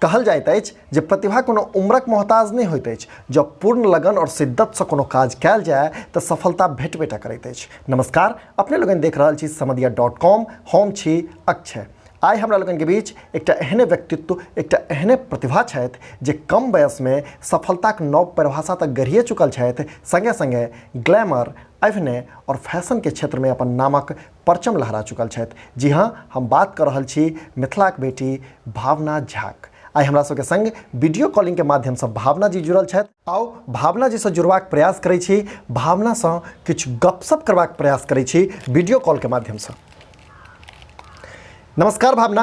कहल जाइत अछि जे प्रतिभा कोनो उम्रक मोहताज नहि होइत अछि। जँ पूर्ण लगन और शिद्दतसँ कोनो काज कयल जाय तऽ सफलता भेटबे टा करैत अछि। नमस्कार, अपने लोकनि देख रहल छी समदिया डॉट कॉम, हम छी अक्षय। आइ हमरा लोकनिके बीच एकटा एहने व्यक्तित्व, एकटा एहने प्रतिभा छथि जे कम वयसमे सफलताक नव परिभाषा तऽ गढ़िए चुकल छथि, सङ्गे सङ्गे ग्लैमर, अभिनय और फैशनके क्षेत्रमे अपन नामक परचम लहरा चुकल छथि। जी हाँ, हम बात कऽ रहल छी मिथिलाक बेटी भावना झाक। आइ हमरा सबके संग वीडियो कॉलिंग के माध्यमसँ भावना जी जुड़ल छथि। आउ भावना जीसँ जुड़बाक प्रयास करै छी, भावनासँ किछु गपशप करबाक प्रयास करै छी वीडियो कॉल के माध्यमसँ। नमस्कार भावना,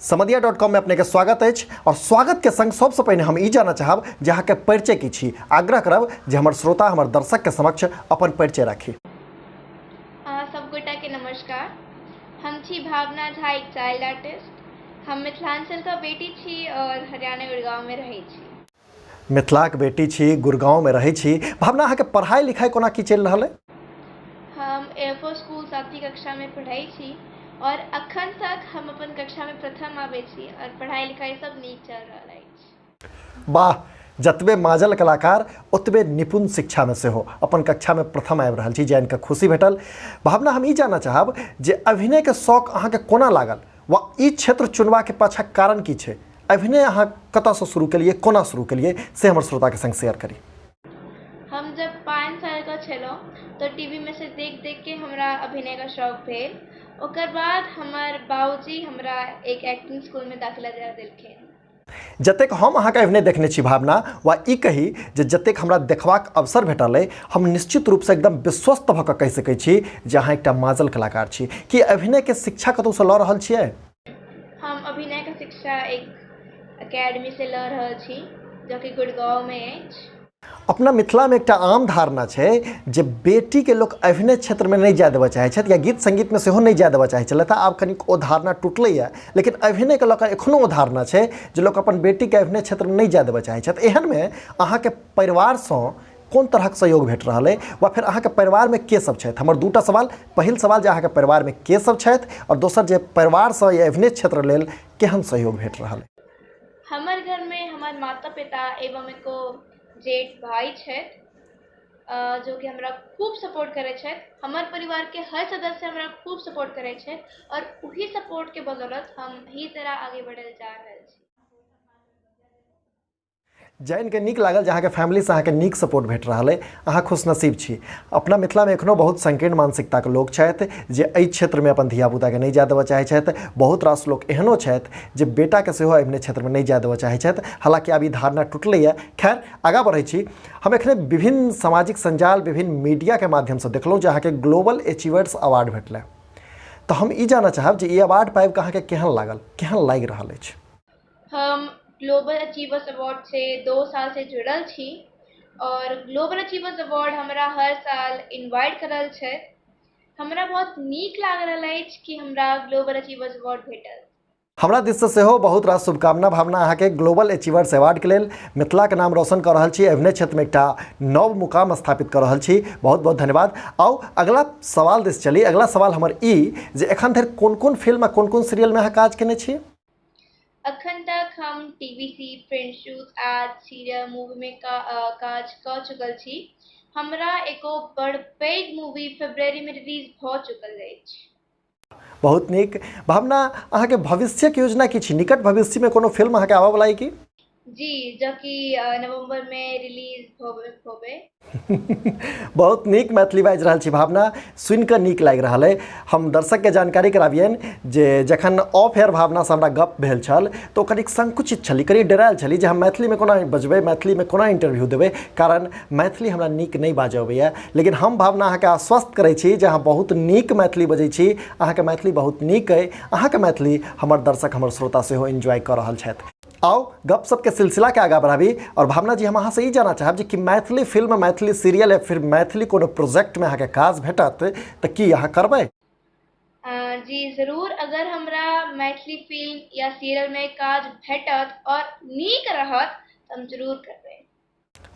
समदिया डॉट कॉम में अपने के स्वागत अछि और स्वागत के संग सबसे पहिने हम ई जानऽ चाहब जे अहाँके परिचय की छी। आग्रह करब जे हमर श्रोता, हमर दर्शक के समक्ष अपन परिचय राखी। अहाँ सब गोटा के नमस्कार। हम छी भावना झा, एक चाइल्ड आर्टिस्ट। हम मिथिलांचल के बेटी छी और हरियाणा गुड़गांव में रहै छी। मिथिलाक बेटी छी, गुड़गांव में रहै छी। भावना, अहाँके पढ़ाई लिखाई कोना की चलि रहल अइ? हम एयरफोर्स स्कूल 7वीं कक्षा में पढ़ै छी और अखन तक हम अपन कक्षा में प्रथम आबै छी और पढ़ाई लिखाई सब नीक चल रहल अछि। वाह, जतबे माजल कलाकार ओतबे निपुण शिक्षा में सेहो अपन कक्षा में प्रथम आबि रहल छी, जानि कऽ खुशी भेटल। भावना, हम ई जानऽ चाहब जे अभिनय के शौक अहाँके कोना लागल वा ई क्षेत्र चुनबाके पाछाँ कारण की छै? अभिनय अहाँ कतऽसँ शुरू केलियै, कोना शुरू केलियै, से हमर श्रोताके संग शेयर करी। हम जब 5 साल का छलहुँ तऽ टीवी में से देख देख के हमरा अभिनय का शौक भेल। ओकर बाद हमर बाबूजी हमरा एक एक्टिंग स्कूल में दाखिला दिला देलखिन। जतेक हम अहाँके अभिनय देखने छी भावना, वा ई कही जे जतेक हमरा देखबाक अवसर भेटल अइ, हम निश्चित रूपसँ एकदम विश्वस्त भऽ कऽ कहि सकै छी जे अहाँ एकटा माजल कलाकार छी। की अभिनयके शिक्षा कतहुसँ लऽ रहल छियै? हम अभिनयके शिक्षा एक एकेडमीसँ लऽ रहल छी जो कि गुड़गाँवमे अछि। अपना मिथिलामे एकटा आम धारणा छै जे बेटीके लोक अभिनय क्षेत्रमे नहि जाय देबऽ चाहै छथि या गीत सङ्गीतमे सेहो नहि जाय देबऽ चाहै छलथि। आब कनिक ओ धारणा टूटलैए, लेकिन अभिनयके लऽ कऽ एखनो ओ धारणा छै जे लोक अपन बेटीके अभिनय क्षेत्रमे नहि जाय देबऽ चाहै छथि। एहनमे अहाँके परिवारसँ कोन तरहक सहयोग भेट रहल अइ वा फेर अहाँके परिवारमे के सब छथि? हमर दूटा सवाल। पहिल सवाल जे अहाँके परिवारमे के सब छथि आओर दोसर जे परिवारसँ ई अभिनय क्षेत्र लेल केहन सहयोग भेट रहल अइ? हमर घरमे हमर माता पिता एवं एको जेठ भाई छथि जो कि हमरा खूब सपोर्ट करै छथि। हमर परिवारके हर सदस्य हमरा खूब सपोर्ट करै छथि और ओही सपोर्टके बदौलत हम एहि तरह आगे बढ़ल जा रहल छी। जानि कऽ नीक लागल जे अहाँके फैमिलीसँ अहाँके नीक सपोर्ट भेट रहल अइ। अहाँ खुशनसीब छी। अपना मिथिलामे एखनो बहुत संकीर्ण मानसिकताके लोक छथि जे एहि क्षेत्रमे अपन धियापुताके नहि जाय देबऽ चाहै छथि। बहुत रास लोक एहनो छथि जे बेटाके सेहो अभिनय क्षेत्रमे नहि जाय देबऽ चाहै छथि। हालाँकि आब ई धारणा टुटलैए। खैर, आगाँ बढ़ै छी। हम एखने विभिन्न सामाजिक सञ्जाल, विभिन्न मीडियाके माध्यमसँ देखलहुँ जे अहाँके ग्लोबल अचीवर्स अवार्ड भेटलै। तऽ हम ई जानऽ चाहब जे ई अवार्ड पाबिकऽ अहाँके केहन लागल, केहन लागि रहल अछि? हम ग्लोबल अचीवर्स अवार्ड से 2 साल से जुड़ल छी और ग्लोबल अचीवर्स अवार्ड हमरा हर साल इन्वाइट करल छै। हमरा बहुत नीक लागि रहल अछि कि हमरा ग्लोबल अचीवर्स अवार्ड भेटल। हमरा दिससँ सेहो बहुत रास शुभकामना भावना अहाँके ग्लोबल अचीवर्स अवार्डके लेल। मिथिलाके नाम रोशन कऽ रहल छी, अभिनय क्षेत्रमे एकटा नव मुकाम स्थापित कऽ रहल छी। बहुत बहुत धन्यवाद। आउ अगला सवाल दिस चली। अगला सवाल हमर ई जे एखन धरि कोन कोन फिल्म आ कोन कोन सीरियलमे अहाँ काज केने छी? अखन तक हम TVC, print shoot, ad, serial, movie में काज कऽ चुकल छी। हमरा एगो बड़ पैघ मूवी फरवरी में रिलीज भऽ चुकल अछि। बहुत नीक। भावना, अहाँके भविष्यक योजना की छी? निकट भविष्यमे कोनो फिल्म अहाँके आबऽवला अइ की? जी, जो कि नवंबर में रिलीज होबे। बहुत नीक मैथिली बाजि रहल छी भावना, सुनि कऽ नीक लागि रहल अइ। हम दर्शकके जानकारी कराबियनि जे जखन ऑफ एयर भावनासँ हमरा गप भेल छल तऽ ओ कनिक संकुचित छली, कनि डरायल छली जे हम मैथिलीमे कोना बजबै, मैथिलीमे कोना इंटरव्यू देबै, कारण मैथिली हमरा नीक नहि बाजऽ अबैए। लेकिन हम भावना अहाँके आश्वस्त करै छी जे अहाँ बहुत नीक मैथिली बजै छी, अहाँके मैथिली बहुत नीक अइ, अहाँके मैथिली हमर दर्शक, हमर श्रोता सेहो एन्जॉय कऽ रहल छथि। आओ गपशप के सिलसिला के आगा बढ़ाबी और भावना जी हम अहाँ से ई जाना चाहब जे कि मैथिली फिल्म, मैथिली सीरियल या फिर मैथिली कोनो प्रोजेक्ट में अहाँके काज भेटत तऽ की अहाँ करबै? जी जरूर, अगर हमरा मैथिली फिल्म या सीरियल में काज भेटत और नीक रहत तऽ हम जरूर करबै।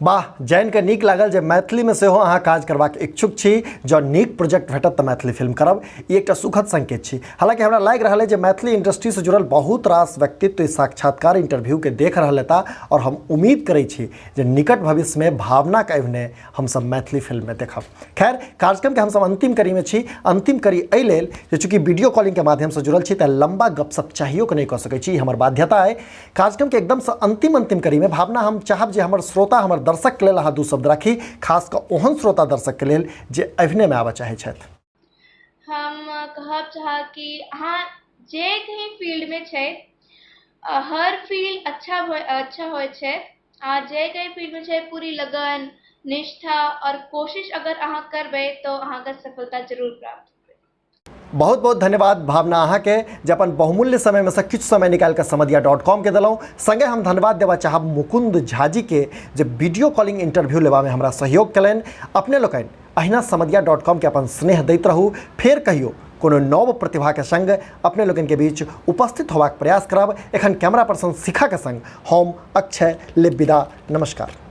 वाह, जानि कऽ नीक लागल जे मैथिलीमे सेहो अहाँ काज करबाक इच्छुक छी। जँ नीक प्रोजेक्ट भेटत तऽ मैथिली फिल्म करब, ई एकटा सुखद संकेत छी। हालाँकि हमरा लागि रहल अइ जे मैथिली इंडस्ट्रीसँ जुड़ल बहुत रास व्यक्तित्व ई साक्षात्कार इंटरव्यूके देख रहल हेता आओर हम उम्मीद करै छी जे निकट भविष्यमे भावनाके अभिनय हमसब मैथिली फिल्ममे देखब। खैर, कार्यक्रमके हमसब अंतिम कड़ीमे छी। अंतिम कड़ी एहि लेल जे चूँकि वीडियो कॉलिंगके माध्यमसँ जुड़ल छी तेँ लम्बा गपशप चाहियो के नहि कऽ सकै छी, ई हमर बाध्यता अइ। कार्यक्रमके एकदमसँ अंतिम अंतिम कड़ीमे भावना, हम चाहब जे हमर श्रोता, हमर दर्शकके लेल अहाँ दू शब्द राखी, खास कऽ ओहन श्रोता दर्शकके लेल जे अभिनयमे आबऽ चाहै छथि। हम कहब चाहब कि अहाँ जे कहीं फील्डमे छै, हर फील्ड अच्छा अच्छा होइ छै। अहाँ जे कहीं फील्डमे छै, पूरी लगन, निष्ठा आओर कोशिश अगर अहाँ करबै तऽ अहाँके सफलता जरूर प्राप्त होतै। बहुत बहुत धन्यवाद भावना अहाँके जे अपन बहुमूल्य समयमे सँ किछु समय निकालि कऽ समदिया डॉट कॉमके देलहुँ। सङ्गे हम धन्यवाद देबऽ चाहब मुकुन्द झाजीके जे वीडियो कॉलिंग इंटरव्यू लेबामे हमरा सहयोग केलनि। अपने लोकनि अहिना समदिया डॉट कॉमके अपन स्नेह दैत रहू। फेर कहियो कोनो नव प्रतिभाके संग अपने लोकनिके बीच उपस्थित होबाक प्रयास करब। एखन कैमरा पर्सन शिखाके संग हम अक्षय लेब विदा। नमस्कार।